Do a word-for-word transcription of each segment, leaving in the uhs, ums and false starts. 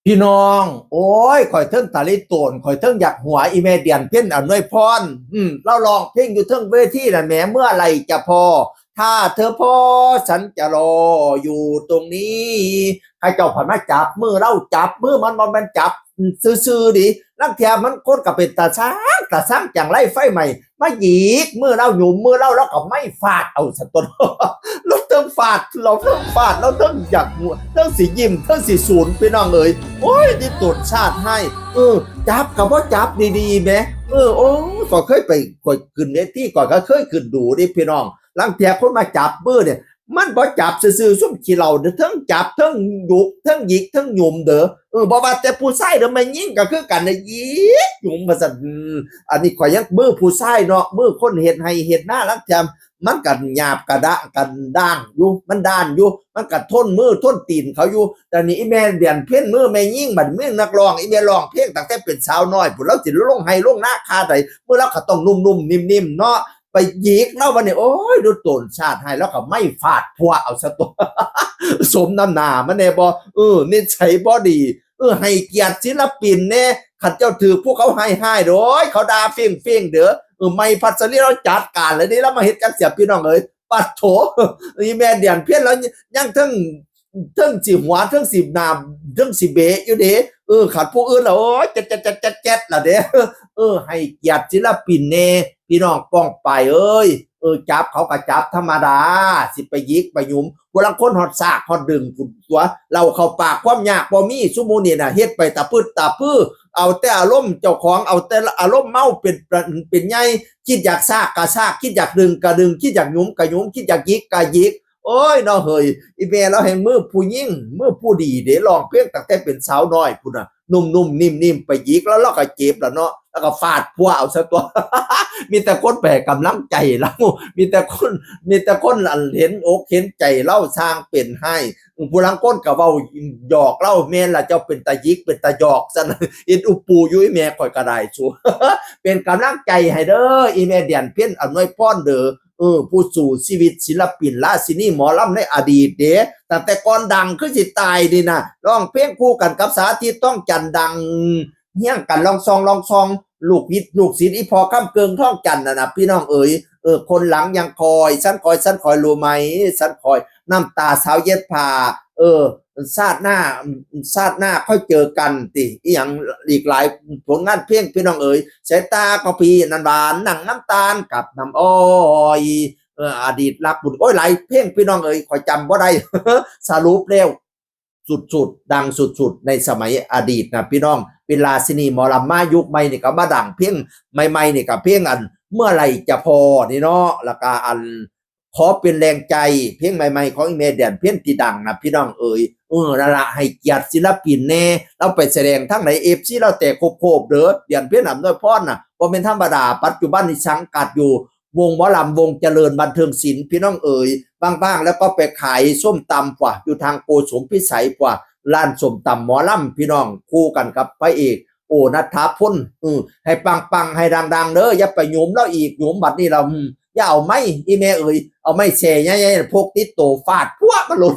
พี่น้อง โอ้ย ข่อยเทิงตาลิโตน ข่อยเทิงอยากหัว อีแม่เดียนเพ็ญอำนวยพร อืม ลาวร้องเพลงอยู่เทิงเวทีน่ะแหม เมื่อไหร่จะพอ ถ้าเธอพอ ฉันจะรออยู่ตรงนี้ ให้เจ้าผันมาจับมือลาว จับมือมัน บ่แม่นจับซื่อๆ ดิ ลางเทื่อมันคนก็เป็นตาซัง ตาซังจั่งไร ไฟไหม้ มาหยิกมือลาว หยุมมือลาว แล้วก็ไม้ฟาดเอาซะตัว ลาวเทิงฟาด ลาวเทิงฟาด ลาวเทิงอยากหัว เทิงสิยิ้ม เทิงสิสูน พี่น้องเอ๋ย โอ้ย นี่ตนชาติให้ เออ จับก็บ่จับดีๆแหม เออ โอ้ย ก็เคยไป ก็ขึ้นเวที ก็ ก็เคยขึ้นดูเด้พี่น้อง ลางเทื่อคนมาจับมือเนี่ย มันบ่จับซื่อๆ ซุมขี้เหล้าเด้อ เทิงจับ เทิงหยุก เทิงหยิก เทิงหยุมเด้อ เออ บ่ว่าแต่ผู้ชายเด้อ แม่หญิงก็คือกันนะ หยิกหยุมว่าซั่น อืม อันนี้ข่อยยังมือผู้ชายเนาะ มือคนเฮ็ดไฮ่เฮ็ดนา ลางเทื่อมันก็หยาบกะด้าง กะด้างอยู่ มันด้านอยู่ มันก็ทนมือทนตีนเขาอยู่ แต่นี่อีแม่เดียนเพ็ญ มือแม่หญิง บัดมือนักร้อง อีแม่ร้องเพลงตั้งแต่เป็นสาวน้อยพู้น ลาวสิลงไฮ่ลงนาคาใด มือลาวก็ต้องนุ่มๆ นิ่มๆ เนาะ ไปหยิกลาวบัดนี้ โอ้ย ดูตนชาติให้ ลาวก็ไม้ฟาดพั่วเอาซะตัว สมน้ำหน้ามันแน่บ่ เออ นิสัยบ่ดี เออ ให้เกียรติศิลปินแน่ คันเจ้าถืกผู้เขาไฮ่ๆ โดย เขาด่าเฟ้งๆ เด้อ เออ ไม้พัชรีลาวจัดการเลยนี่ ลาวมาเฮ็ดจั่งซี้ พี่น้องเอ๋ย ปัดโถ อีแม่เดียนเพ็ญลาวยังเทิง เทิงสิหัว เทิงสิหน้า เทิงสิเบะอยู่เด้ เออ คันผู้อื่นล่ะ โอ้ย แจ๊ดๆๆๆ ล่ะเด้ เออ ให้เกียรติศิลปินแน่ พี่น้องป้องปายเอ้ย เออ จับเขาก็จับธรรมดา สิไปหยิกไปหยุม ผู้ลางคนฮอดซากฮอดดึงพู้นตั๊ว เหล้าเข้าปากความยากบ่มี ซุมื้อนี้น่ะ เฮ็ดไปตะพึดตะพือ เอาแต่อารมณ์เจ้าของ เอาแต่อารมณ์เมาเป็น เป็นใหญ่ คิดอยากซากก็ซาก คิดอยากดึงก็ดึง คิดอยากหยุมก็หยุม คิดอยากหยิกก็หยิก โอ้ยเนาะเฮ้ย อีแม่ลาวแฮ่งมือผู้หญิง มือผู้ดีเด้ ร้องเพลงตั้งแต่เป็นสาวน้อยพู้นน่ะ นุ่มๆ นิ่มๆ ไปหยิกลาว ลาวก็เจ็บล่ะเนาะ ลาวก็ฟาดพั่วเอาซะตัว มีแต่คนไปให้กำลังใจลาว มีแต่คน มีแต่คนอันเห็นอกเห็นใจลาว ซ่างเป็นไฮ่ ผู้ลางคนก็เว้าหยอกลาว แม่นล่ะ เจ้าเป็นตาหยิก เป็นตาหยอกซั่น เฮ็ดอุปูอยู่ อีแม่ข่อยก็ได้ สู เป็นกำลังใจให้เด้อ อีแม่เดียนเพ็ญอำนวยพรเด้อ เออ ผู้สู้ชีวิตศิลปินราชินีหมอลำในอดีตเด้ ตั้งแต่ก่อนดังคือสิตายนี่นะ ร้องเพลงคู่กันกับสาธิต ทองจันทร์ ดังเฮี้ยงกัน ลองซอง ลองซอง ลูกศิษย์ ลูกศิษย์อีพ่อคำเกิ่ง ทองจันทร์ น่ะนะ พี่น้องเอ๋ย เออ คนหลังยังคอย ฉันคอย ฉันคอย รู้ไหม ฉันคอย น้ำตาสาวเย็บผ้า เออ ชาติหน้า ชาติหน้าค่อยเจอกันติ อีหยังอีกหลายผลงานเพลง พี่น้องเอ๋ย สายตาของพี่นั้นหวาน หนังน้ำตาลกับน้ำอ้อย เออ อดีตรักบุญ โอ้ย หลายเพลง พี่น้องเอ๋ย ข่อยจำบ่ได้ สรุปแล้ว สุดๆ ดังสุดๆ ในสมัยอดีตนะพี่น้อง เป็นราชินีหมอลำ มายุคใหม่นี่ก็มาดังเพลงใหม่ๆ นี่ก็เพลงอัน เมื่อไหร่จะพอนี่เนาะ แล้วก็อัน ขอเป็นแรงใจ เพลงใหม่ๆ ของอีแม่เดียนเพ็ญที่ดังนะพี่น้องเอ๋ย เออ นั่นละ ให้เกียรติศิลปินแน่ ลาวไปแสดงทางไหน เอฟซี ลาวแตกโคบๆ เด้อ เดียนเพ็ญอำนวยพรน่ะ บ่แม่นธรรมดา ปัจจุบันนี้สังกัดอยู่ วงหมอลำวงเจริญบันเทิงศิลป์ พี่น้องเอ๋ย ว่างๆ แล้วก็ไปขายส้มตำกว่า อยู่ทางโกสุมพิสัยกว่า ร้านส้มตำหมอลำ พี่น้อง คู่กันกับพระเอก โอ ณัฐพล อือ ให้ปังๆ ให้ดังๆ เด้อ อย่าไปหยุมลาวอีก หยุมบัดนี้ลาว อืม อย่าเอาไม้ อีแม่เอ๋ย เอาไม้แส่ใหญ่ๆ พกติดโต ฟาดพั่วมันโลด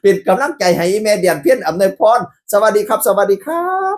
เป็นกำลังใจให้อีแม่เดียนเพ็ญอำนวยพร สวัสดีครับ สวัสดีครับ